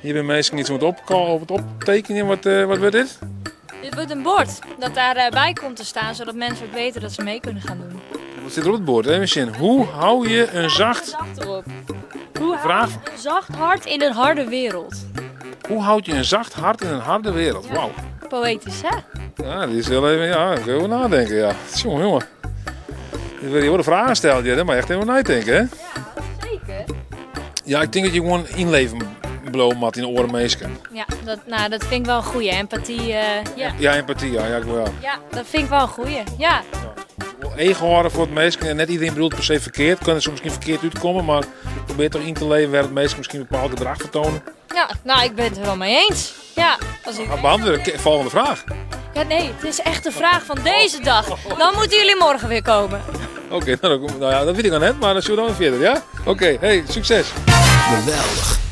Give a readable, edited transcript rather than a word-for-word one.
Hjir binne minsken iets oan it op it optekenjen. Wat, eh, wat wurdt dit? Dit wordt een bord dat daarbij komt te staan, zodat mensen ook weten dat ze mee kunnen gaan doen. Wat sit der op it board? Even sjen. Hoe hou je een zacht... Zacht erop. Hoe hou Vraag. je een zacht hart in een harde wereld? Hoe houd je een zacht hart in een harde wereld? Wauw. Poëtisch, hè? Ja, die is heel even, ja, daar kun je over nadenken, ja. Jongen, jongen. Er worden hier vragen gesteld, ja, daar moet je echt even nadenken, hè? Ja, zeker. Ja, ik denk dat je gewoon inleven bliuwe moat yn oare minsken. Ja, dat, nou, dat vind ik wel een goeie. Empathie, ja. Ja, empathie, ja. Ja, ik wil, ja. Ja, dat vind ik wel een goeie. Ja. Wel each hâlde foar it minsken en net iedereen bedoelt per se ferkeard. Kin der soms miskien ferkeard útkomme, mar probearje toch yn te leven wêr't minsken miskien bepaald gedrach fertoane. Ja, nou, ik ben het er wel mee eens. Ja, als ik... Maar beantwoord, volgende vraag. Ja, nee, het is echt de vraag van deze dag. Dan moeten jullie morgen weer komen. Oké, nou, nou ja, dat weet ik al net, maar dan zullen we dan verder, ja? Oké, hey, succes. Geweldich.